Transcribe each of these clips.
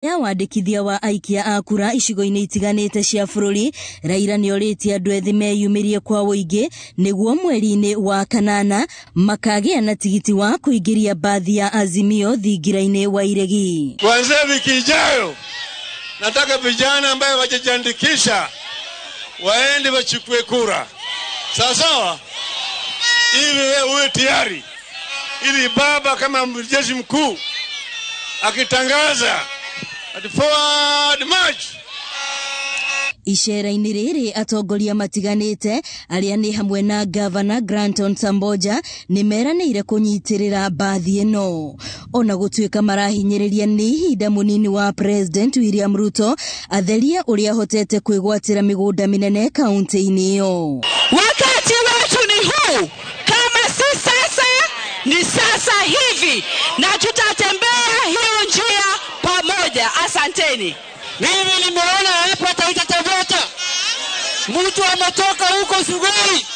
Ya wandĩkithia wa aikia a kura icigo-inĩ itiganĩte cia bũrũri, Raila nĩorĩtie andũ ethĩ meyumĩrie kwa ũingĩ nĩguo mweri-inĩ wa kanana makagĩa na tigiti wa kũingĩria mbathi ya Azimio thingira-inĩ wa iregi. Kuanzia wiki ijayo, nataka vijana ambayo wajajiandikisha waende wachukue kura, sawa sawa, ili wewe uwe tayari, ili baba kama amiri jeshi mkuu akitangaza ati forward march. Icera-inĩ rĩrĩ atongoria matiganĩte arĩa nĩ hamwe na Gavana Granton Samboja nĩ meranĩire kũnyitĩrĩra mbathi ĩno. Ona gũtuĩka marahinyĩrĩria nĩ ihinda mũnini wa President William Ruto atherie ũrĩa ahotete kwĩgwatĩra mĩgũnda mĩnene kaunti-inĩ ĩyo. Wakati wetu ni huu, kama si sasa ni sasa hivi, na tutatembea hiyo njia pamoja. Asanteni. Mimi nimeona hapa Taita Taveta mtu ametoka huko Sugoi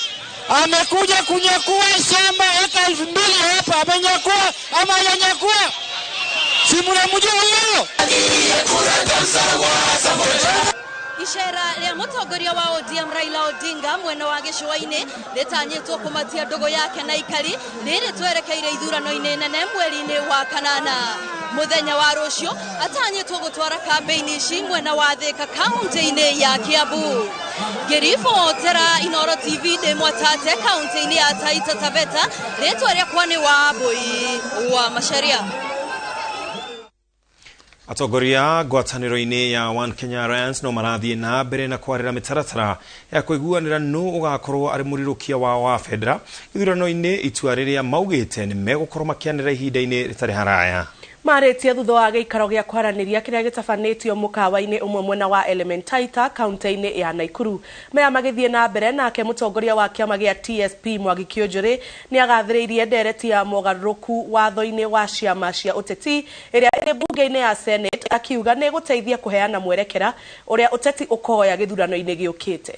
amekuja kunyakua shamba eka 2000 hapa, amenyakua ama hajanyakua? Si mnamjua huyo? Icera rĩa mũtongoria wa ODM Raila Odinga mwena wa gĩcũa-inĩ rĩtanyĩtwo kũmatia ndũgũ yake na ikari rĩrĩ twerekeire ithurano-inĩ nene mweri-inĩ wa kanana. Mũthenya wa rũciũ atanyĩtwo gũtwara kambĩini ici mwena wa Thĩka kaunti-inĩ ya Kiambu. Ngĩribotera Inooro TV ndĩ Mwatate kaunti-inĩ ya Taita Taveta, rĩtwa rĩakwa nĩ Wambui wa Macharia. Atongoria ngwatanĩro-inĩ ya One Kenya Alliance no marathiĩ na mbere na kwarĩra mĩtaratara ya kũiguanĩra nũ ũgakorwo arĩ mũrirũkia wao wa bendera gĩthurano-inĩ, itua rĩrĩa maugĩte nĩ megũkorwo makĩanĩrĩra ihinda-inĩ rĩtarĩ haraya. Marĩtie thutha wa gĩikaro gĩa kwaranĩria kĩrĩa gĩtabanĩtio mũkawa-inĩ ũmwe mwena wa Elementaita kaunti-inĩ ya Naikuru. Maya magĩthiĩ na mbere nake mũtongoria wa kĩama gĩa TSP Mwangi Kĩũnjũrĩ nĩ agathĩrĩirie ndereti ya mogarũrũku watho-inĩ wa ciama cia ũteti ĩrĩa ĩrĩ mbunge-inĩ ya Senate, akiuga nĩ ĩgũteithia kũheana mwerekera ũrĩa ũteti ũkoya gĩthurano-inĩ gĩũkĩte.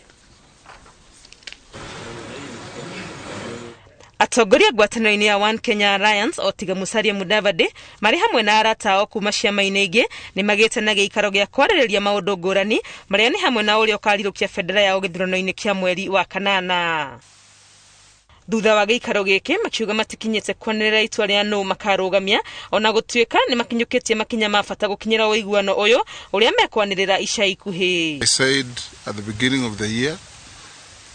Atongoria ngwatanĩro-inĩ ya One Kenya Alliance o tiga Musalia Mudavadi marĩ hamwe na arata ao kuma ciama-inĩ ingĩ nĩ magĩte na gĩikaro gĩa kwarĩrĩria maũndũ ngũrani marĩa nĩ hamwe na ũrĩa ũkarirũkia bendera yao gĩthurano-inĩ kĩa mweri wa kanana. Thutha wa gĩikaro gĩkĩ makiuga matikinyĩte kwanĩrĩra itua rĩa nũ makarũgamia ona gũtuĩka nĩ makinyũkĩtie makinya ma bata gũkinyĩra ũiguano ũyũ ũrĩa mekwanĩrĩra ica ikuhĩ. I said at the beginning of the year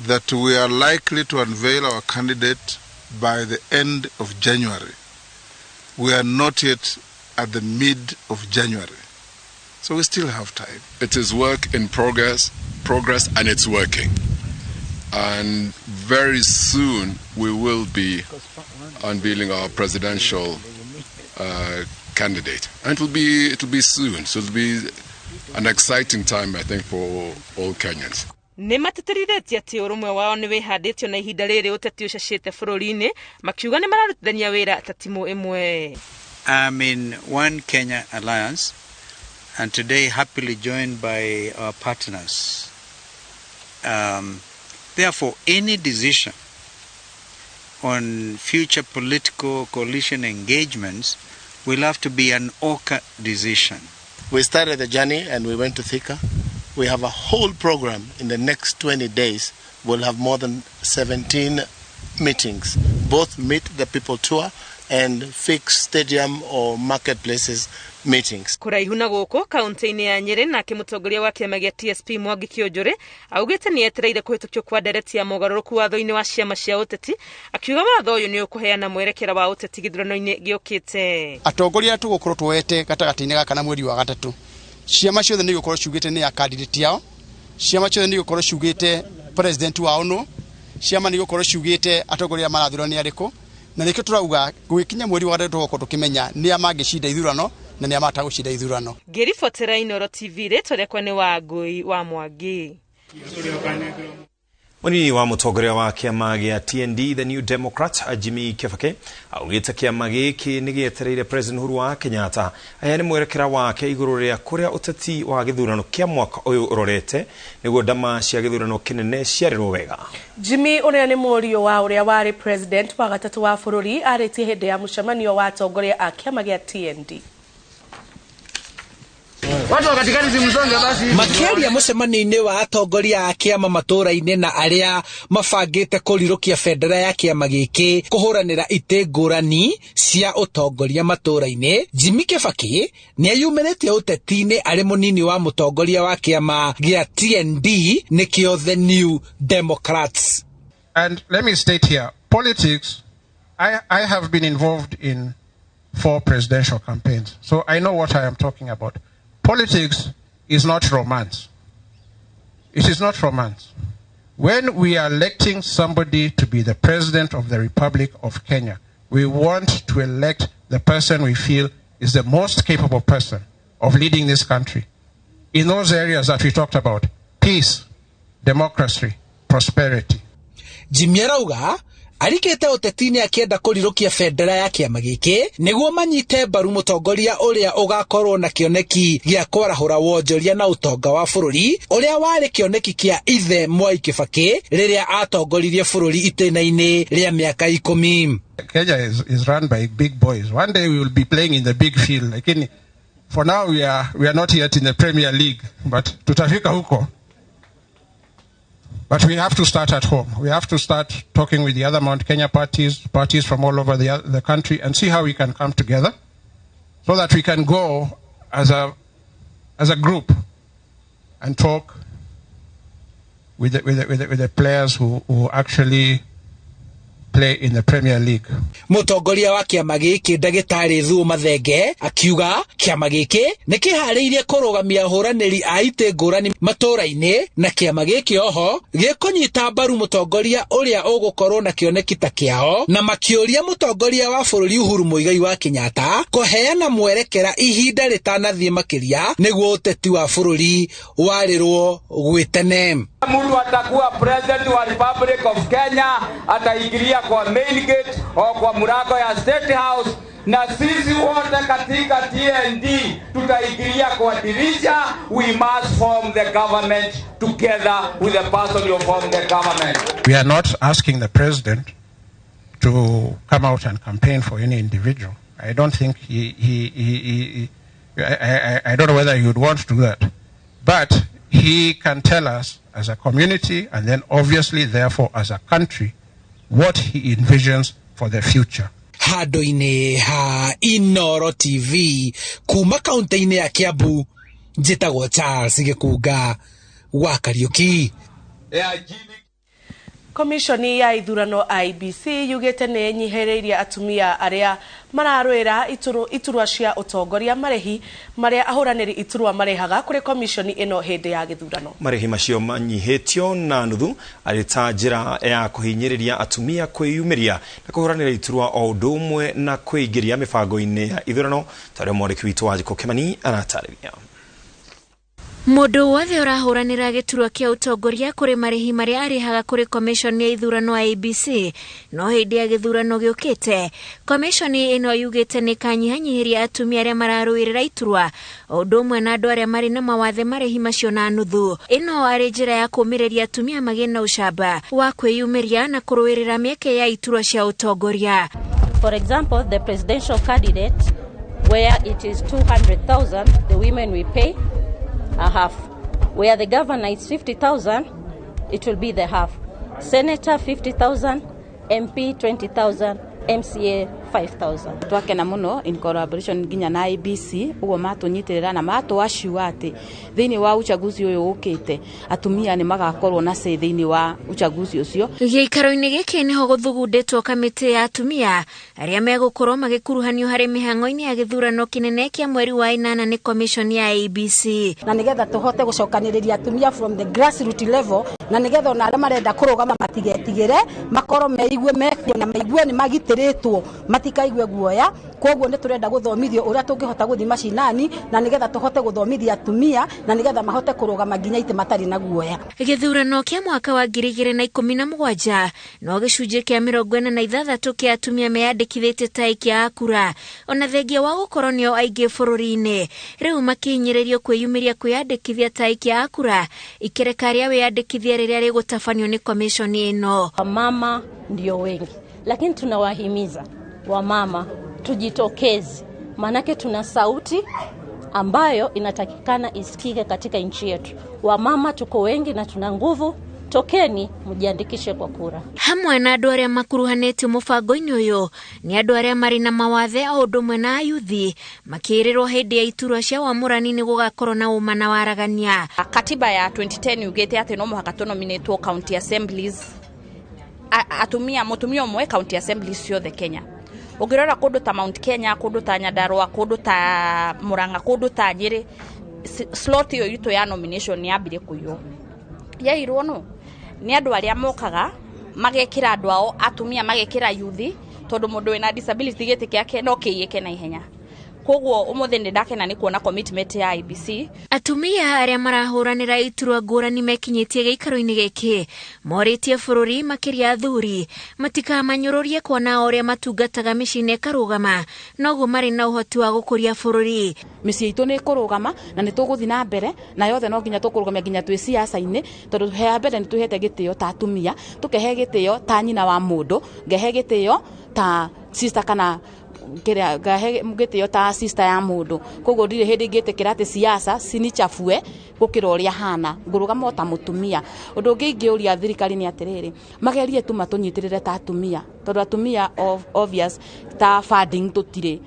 that we are likely to unveil our candidate by the end of January. We are not yet at the mid of January. So we still have time. It is work in progress, and it's working. And very soon we will be unveiling our presidential candidate. And it'll be soon. So it'll be an exciting time, I think, for all Kenyans. Nĩ matĩtĩrithĩtie atĩ ũrũmwe wao nĩ wĩhandĩtio na ihinda rĩrĩ ũteti ũcacĩte bũrũri-inĩ, makiuga nĩ mararutithania wĩra ta timu ĩmwe. I'm in One Kenya Alliance and today happily joined by our partners. Therefore, any decision on future political coalition engagements will have to be an OCA decision. We started the journey and we went to Thika. We have a whole program in the next 20 days. We'll have more than 17 meetings, both Meet the People tour and fixed stadium or marketplaces meetings. Kũraihu na gũkũ kaunti-inĩ ya Nyĩrĩ nake mũtongoria wa kĩama gĩa TSP Mwangi Kĩũnjũrĩ augĩte nĩ etereire kũhĩtũkio kwa ndereti ya mogarũrũku watho-inĩ wa ciama cia ũteti, akiuga watho ũyũ nĩ ũkũheana mwerekera wa ũteti gĩthurano-inĩ gĩũkĩte. Atongoria tũgũkorwo tuoete gatagatĩ-inĩ gaka na mweri wa gatatũ, ciama ciothe nĩ igũkorwo ciugĩte nĩ ya candidate yao, ciama ciothe nĩ igũkorwo ciugĩte president wao nũ, ciama nĩ igũkorwo ciugĩte atongoria marathurwo nĩ arĩkũ, na nĩkĩo tũrauga gũgĩkinya mweri wa gatatũ tũgũkorwo tũkĩmenya nĩ a mangĩcinda ithurano na nĩ a matagũcinda ithurano. Ngĩribotera Inooro TV rĩtwa rĩakwa nĩ Wangũi wa Mwangi. Mũnini wa mũtongoria wa kĩama gĩa TND The New Democrat Jimmy Kibaki augĩte kĩama gĩkĩ nĩ gĩetereire President Uhuru wa Kenyatta aheane mwerekera wake igũrũ rĩa kũrĩa ũteti wa gĩthurano kĩa mwaka ũyũ ũrorete nĩguo ndama cia gĩthurano kĩnene ciarĩrwo wega. Jimmy ũrĩa nĩ mũriũ wa ũrĩa warĩ president wa gatatũ wa bũrũri arĩtie hĩndĩ ya mũcemanio wa atongoria a kĩama gĩa TND. Watu wa katikati simsonge basi. Makĩaria mũcemanio-inĩ wa atongoria a kĩama matũũra-inĩ na arĩa mabangĩte kũrirũkia bendera ya kĩama gĩkĩ kũhũranĩra itĩ ngũrani cia ũtongoria matũũra-inĩ, Jimmy Kibaki nĩeyumĩrĩtie ũteti-inĩ arĩ mũnini wa mũtongoria wa kĩama gĩa TND nĩkĩo The New Democrats. And let me state here, politics, I have been involved in 4 presidential campaigns, so I know what I am talking about. Politics is not romance. It is not romance. When we are electing somebody to be the president of the Republic of Kenya, we want to elect the person we feel is the most capable person of leading this country. In those areas that we talked about, peace, democracy, prosperity. Jimmy arauga arikĩte ũteti-inĩ akĩenda kũrirũkia bendera ya kĩama gĩkĩ nĩguo manyite mbaru mũtongoria ũrĩa ũgakorwo na kĩoneki gĩa kwarahũra wonjoria na ũtonga wa bũrũri ũrĩa warĩ kĩoneki kĩa ithe Mwai Kibaki rĩrĩa atongoririe bũrũri itĩna-inĩ rĩa mĩaka 10. Kenya is run by big boys. One day we will be playing in the big field. Lakini for now we are not yet in the Premier League, but tutafika huko. But we have to start at home. We have to start talking with the other Mount Kenya parties, parties from all over the country, and see how we can come together so that we can go as a group and talk with the players who actually play in the Premier League. Mũtongoria wa kĩama gĩkĩ ndagĩtarĩ Thuo Mathenge akiuga kĩama gĩkĩ nĩ kĩharĩirie kũrũgamia ahũranĩri a itĩ ngũrani matũũra-inĩ na kĩama gĩkĩ oho gĩkũnyita mbaru mũtongoria ũrĩa ũgũkorwo na kĩoneki ta kĩao, na makĩũria mũtongoria wa bũrũri Uhuru Muigai wa Kenyatta kũheana mwerekera ihinda rĩtanathiĩ makĩria nĩguo ũteti wa bũrũri warĩrwo gwĩ tene. Mtu atakuwa president wa Republic of Kenya ataingilia kwa main gate au kwa mlango ya State House, na sisi wote katika TND tutaingilia kwa dirisha. We must form the government together with the person who form the government. We are not asking the president to come out and campaign for any individual. I don't think I don't know whether he would want to do that. But he can tell us as a community, and then obviously therefore as a country, what he envisions for the future. Handũ-inĩ ha Inoro TV kuma kaunti-inĩ ya Kiambu, njĩtagwo Charles Gĩkunga wa Kariuki. Komishoni ya ithurano IEBC yugĩte nĩ ĩnyihĩrĩirie atumia arĩa mararũĩra iturwa cia ũtongoria marĩhi marĩa ahũranĩri iturwa marĩhaga kũrĩ komishoni ĩno hĩndĩ ya gĩthurano. Marĩhi macio manyihĩtio na nuthu arĩ ta njĩra ya kũhinyĩrĩria atumia kwĩyumĩria na kũhũranĩra iturwa o ũndũ ũmwe na kwĩingĩria mĩbango-inĩ ya ithurano, ta ũrĩa mwandĩki witũ Wanjikũ Kĩmani aratarĩria. Mũndũ wothe ũrahũranĩra gĩturwa kĩa ũtongoria kũrĩ marĩhi marĩa arĩhaga kũrĩ komishoni ya ithurano IEBC no hĩndĩ ya gĩthurano gĩũkĩte komishoni ĩno yugĩte nĩ kanyihanyihĩria atumia arĩa mararũĩrĩra iturwa o ũndũ ũmwe na andũ arĩa marĩ na mawathe marĩhi macio na nuthu. Ĩno arĩ njĩra ya kũũmĩrĩria atumia magĩe na ũcamba wa kwĩyumĩria na kũrũĩrĩra mĩeke ya iturwa cia ũtongoria. For example, the presidential candidate, where it is 200,000, the women will pay a half. Where the governor is 50,000, it will be the half. Senator 50,000, MP 20,000, MCA 5,000. Twakena muno in collaboration nginya na IEBC uguo matunyitirira na matwaciwa ati thiini wa uchaguzi uyu ukite atumia ni magakorwo na say thiini wa uchaguzi ucio. Gĩikaro-inĩ gĩkĩ nĩho gũthugundĩtwo kamĩtĩ ya atumia arĩa megũkorwo magĩkuruhanio harĩ mĩhang'o-inĩ ya gĩthurano kĩnene kĩa mweri wa 8 nĩ commission ya IEBC. Na nigetha tũhote gũcokanĩrĩria atumia from the grassroots level, na nigetha ona arĩa marenda kũrũgama matigetigĩre, makorwo meigue mekuo na maigue nĩ magitĩrĩtwo, matikaigwe guoya. Koguo nĩ tũrenda gũthomithio ũrĩa tũngĩhota gũthiĩ macinani, na nigetha tũhote gũthomithia atumia na nigetha mahote kũrũgama nginya itĩ matarĩ na guoya. Gĩthurano kĩa mwaka wa 2017 no gĩcunjĩ kĩa 46 kĩa atumia meyandĩkithĩtie ta aikia a kura, ona thengia wa gũkorwo nĩo aingĩ bũrũri-inĩ rĩu makĩhinyĩrĩrio kwĩyumĩria kwĩyandĩkithia ta aikia a kura ikereka rĩa wĩyandĩkithia rĩrĩa rĩgũtabanio nĩ komishoni ĩno. Wamama ndio wengi, lakini tunawahimiza wamama tujitokeze, manake tuna sauti, ambayo inatakikana isikike katika nchi yetu. Wamama tuko wengi na tuna nguvu, tokeni mjiandikishe kwa kura. Hamwe na andũ arĩa makuruhanĩtio mũbango-inĩ ũyũ nĩ andũ arĩa marĩ na mawathe o ũndũ ũmwe na ayuthi makĩĩrĩrwo hĩndĩ ya iturwa cia wamũrani nĩ gũgakorwo na ũma na waragania. Katiba ya 2010 yugĩte atĩ no mũhaka tũnominatwo county assemblies, atumia mũtumia ũmwe county assemblies ciothe Kenya. Ũngĩrora kũndũ ta Mount Kenya, kũndũ ta Nyandarua, kũndũ ta Murang'a, kũndũ ta Nyĩrĩ, slot ĩyo itũ ya nomination yambire kũiywo. Yairwo no nĩ andũ arĩa mokaga magekĩra andũ ao atumia, magekĩra yuthi, tondũ mũndũ wĩna disability gĩtĩ kĩake no kĩiyĩke na ihenya. Koguo ũmũthĩ nĩ ndakena nĩ kuona commitment ya IEBC. Atumia arĩa marahũranĩra iturwa ngũrani mekinyĩtie gĩikaro-inĩ gĩkĩ morĩtie bũrũri makĩria athuri matikamanyũrũrie kuona o ũrĩa matungataga mĩciĩ-inĩ ĩkarũgama noguo marĩ na ũhoti wa gũkũria bũrũri. Mĩciĩ itũ nĩ ĩkũrũgama na nĩ tũgũthiĩ na mbere na yothe no nginya tũkũrũgamia nginya twĩ siasa-inĩ, tondũ he mbere nĩ twĩhete gĩtĩo ta atumia, tũkehe gĩtĩo ta nyina wa mũndũ, ngehe gĩtĩo ta sister kana kĩrĩa ngahe gĩtĩo ta sister ya mũndũ. Koguo ndirĩ hĩndĩ ingĩtĩkĩra atĩ siasa cinichafue gũkĩra ũrĩa hana, ngũrũgama o ta mũtumia. Ũndũ ũngĩ ingĩũria thirikari nĩ atĩrĩrĩ, magerie tu matũnyitĩrĩre ta atumia, tondũ atumia obvious ta funding tũtirĩ.